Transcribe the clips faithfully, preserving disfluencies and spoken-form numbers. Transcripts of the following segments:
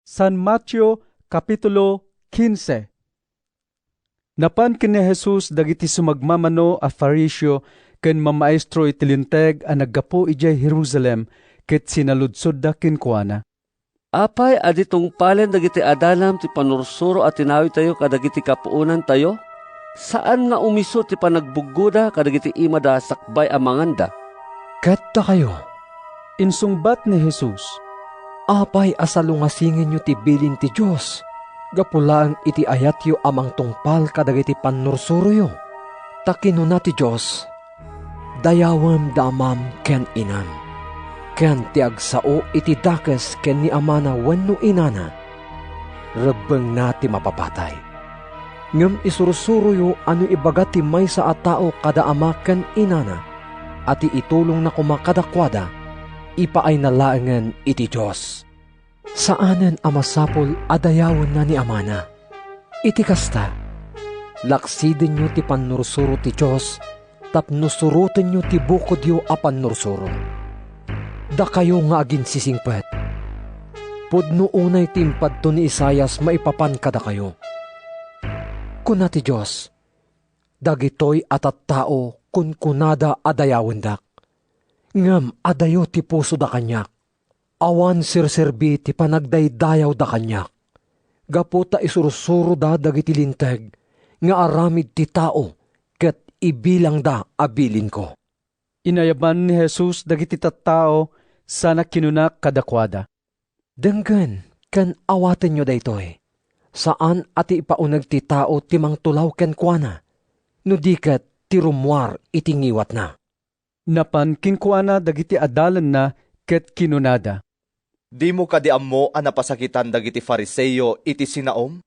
San Mateo, Kapitulo quince. Napan ken ni Jesus dagiti sumagmamano a Fariseo ken mamaestro iti Linteg a naggapu idiay Jerusalem ket sinaludsodda kenkuana, "Apay a di tungpalen dagiti adalam ti pannursuro a tinawidtayo kadagiti kapuonantayo? Saan nga umiso ti panagbuggoda kadagiti imada sakbay a manganda." "Ket dakayo," insungbat ni Jesus, "apay a salungasingenyo ti bilin ti Dios gapu laeng iti ayatyo a mangtungpal kadagiti pannursuroyo? Ta kinuna ti Dios, 'Dayawem da amam ken inam,' ken ti agsao iti dakes ken ni amana wenno inana, rebbengna ti mapapatay. Ngem isursuroyo a no ibaga ti maysa a tao kada ama ken inana a ti itulongna koma kadakuada, ipaayna laengen iti Dios. Saanen a masapul a dayawenna ni amana. Iti kasta, laksidenyo ti pannursuro ti Dios tapno surotenyo ti bukodyo a pannursuro. Dakayo nga aginsisingpet, pudno unay ti impadto ni Isaias maipapan kadakayo. Kuna ti Dios, 'Dagitoy a tattao kunkunada a dayawendak, ngem adayo ti pusoda kaniak. Awan serserbi ti panagdaydayawda kaniak, gapu ta isursuroda dagiti Linteg nga aramid ti tao ket ibilangda a bilinko.'" Inayaban ni Jesus dagiti tattao sana kinuna kadakuada, "Denggen ken awatenyo daytoy. Saan a ti ipauneg ti tao ti mangtulaw kenkuana, no di ket ti rummuar iti ngiwatna." Napan kenkuana dagiti adalanna ket kinunada, "Dimo kadi ammo a napasakitan dagiti Fariseo iti sinaom?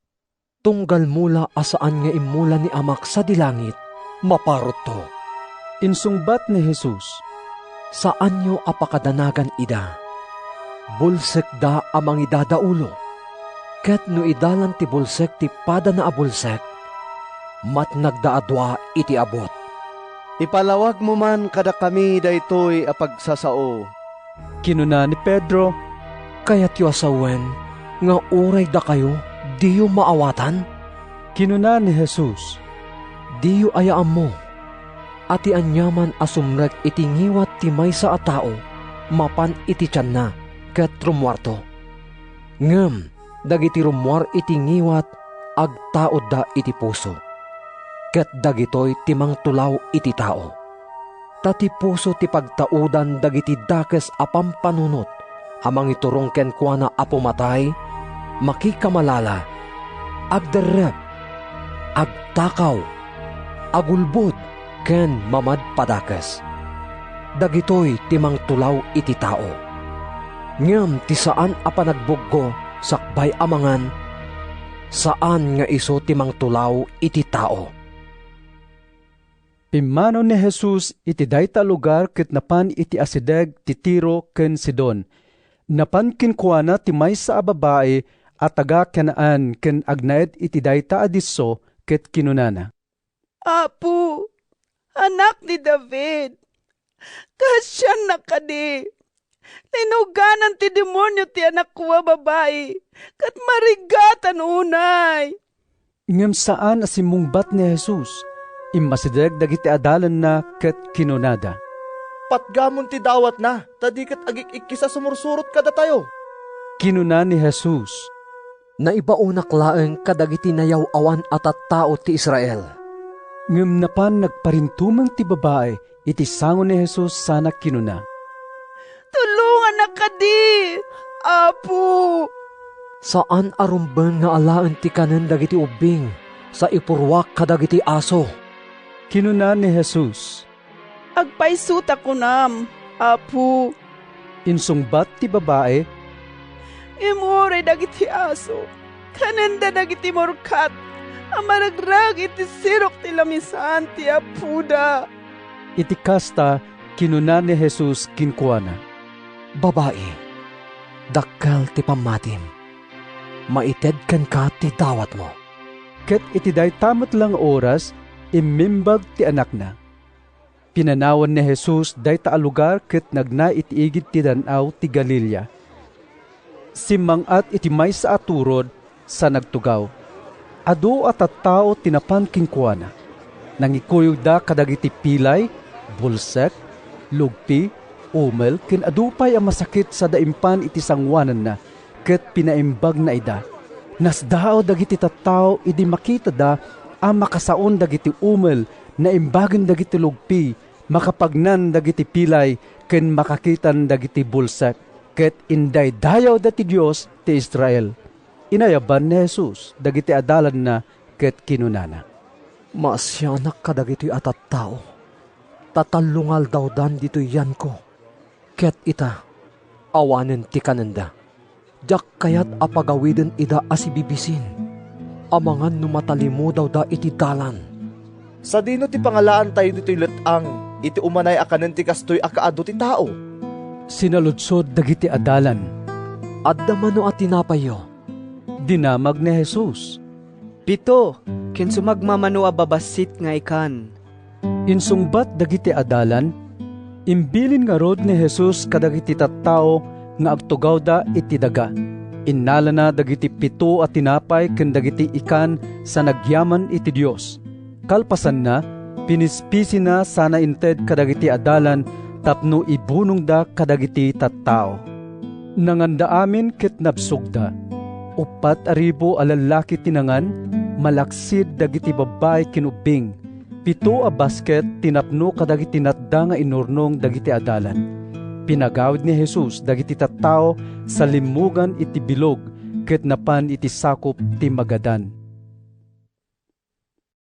Tunggal mula a saan nga immula ni Amak sadi langit, maparutto." Insungbat ni Jesus, "Saanyo a pakadanagan ida. Bulsekda a mangidadaulo. Ket no idalan ti bulsek ti padana a bulsek, matnagda a dua iti abut." "Ipalawagmo man kadakami daytoy a pagsasao," kinuna ni Pedro. "Kayatyo a sawen nga uray dakayo diyo maawatan?" kinuna ni Jesus. "Diyo aya ammo a ti aniaman a sumrek iti ngiwat ti maysa a tao mapan iti tianna ket rummuarto? Ngem dagiti rummuar iti ngiwat agtaudda iti puso, ket dagitoy ti mangtulaw iti tao. Ta ti puso ti pagtaudan dagiti dakes a pampanunot a mangiturong kenkuana a pumatay, makikamalala, agderrep, agtakaw, agulbod, ken mamadpadakes. Dagitoy ti mangtulaw iti tao. Ngem ti saan a panagbuggo sakbay a mangan, saan nga isu ti mangtulaw iti tao." Pimmanaw ni Jesus iti dayta a lugar ket napan iti asideg ti Tiro ken Sidon. Napan kenkuana ti maysa a babai a taga-Canaan ken agnaed iti dayta a disso ket kinunana, "Apo, Anak ni David, kaasiannak kadi! Linuganan ti demonio ti anakko a babai, ket marigatan unay." Ngem saan a simmungbat ni Jesus. Immasideg dagiti adalanna ket kinunada, "Patgamon ti dawatna, ta di ket agik-ikkis a sumursurot kadatayo." Kinuna ni Jesus, "Naibaonak laeng kadagiti nayaw-awan a tattao ti Israel." Ngem napan nagparintumeng ti babai iti sango ni Jesus sana kinuna, "Tulongannak kadi, Apo!" "Saan a rumbeng nga alaen ti kanen dagiti ubbing sa ipurruak kadagiti aso," kinuna ni Jesus. "Agpayso ta kunam, Apo," insungbat ti babai. "Ngem uray dagiti aso, kanenda dagiti murkat a maragrag iti sirok ti lamisaan ti apoda." Iti kasta, kinuna ni Jesus kenkuana, "Babai, dakkel ti pammatim. Maited kenka ti dawatmo." Ket iti dayta met la nga oras, immimbag ti anakna. Pinanawan ni Jesus dayta a lugar ket nagna iti igid ti Dan-aw ti Galilea. Simmang-at iti maysa a turod sa nagtugaw. Adu a tattao ti napan kenkuana. Nangikuyogda kadagiti pilay, bulsek, lugpi, umel, ken adu pay a masakit sada impan iti sangoananna, ket pinaimbagna ida. Nasdaaw dagiti tattao idi makitada a makasaon dagiti umel, naimbagen dagiti lugpi, makapagnan dagiti pilay, ken makakitan dagiti bulsek. Ket indaydayawda ti Dios ti Israel. Inayaban ni Jesus dagiti adalanna ket kinunana, "Maasianak kadagitoy a tattao, ta tallo nga aldawdan ditoy yanko, ket ita, awanen ti kanenda. Diak kayat a pagawiden ida a sibibisin, amangan no matalimudawda iti dalan." "Sadino ti pangalaantayo ditoy let-ang iti umanay a kanen ti kastoy a kaadu ti tao?" sinaludsod dagiti adalan. "Adda mano a tinapayyo?" dinamag ni Jesus. "Pito, ken sumagmamano a babassit nga ikan." Insungbat dagiti adalan. Imbilin ngarud ni Jesus kadagiti tattao nga agtugawda iti daga. Innalana dagiti pito a tinapay ken dagiti ikan sa nagyaman iti Dios. Kalpasanna, pinispisina sana inted kadagiti adalan tapno ibunongda kadagiti tattao. Nanganda amin ket nabsogda. Uppat a ribu a lallaki ti nangan, malaksid dagiti babbai ken ubbing. Pito a basket ti napno kadagiti natda nga inurnong dagiti adalan. Pinagawid ni Jesus dagiti tattao sa limmugan iti bilog ket napan iti sakup ti Magadan.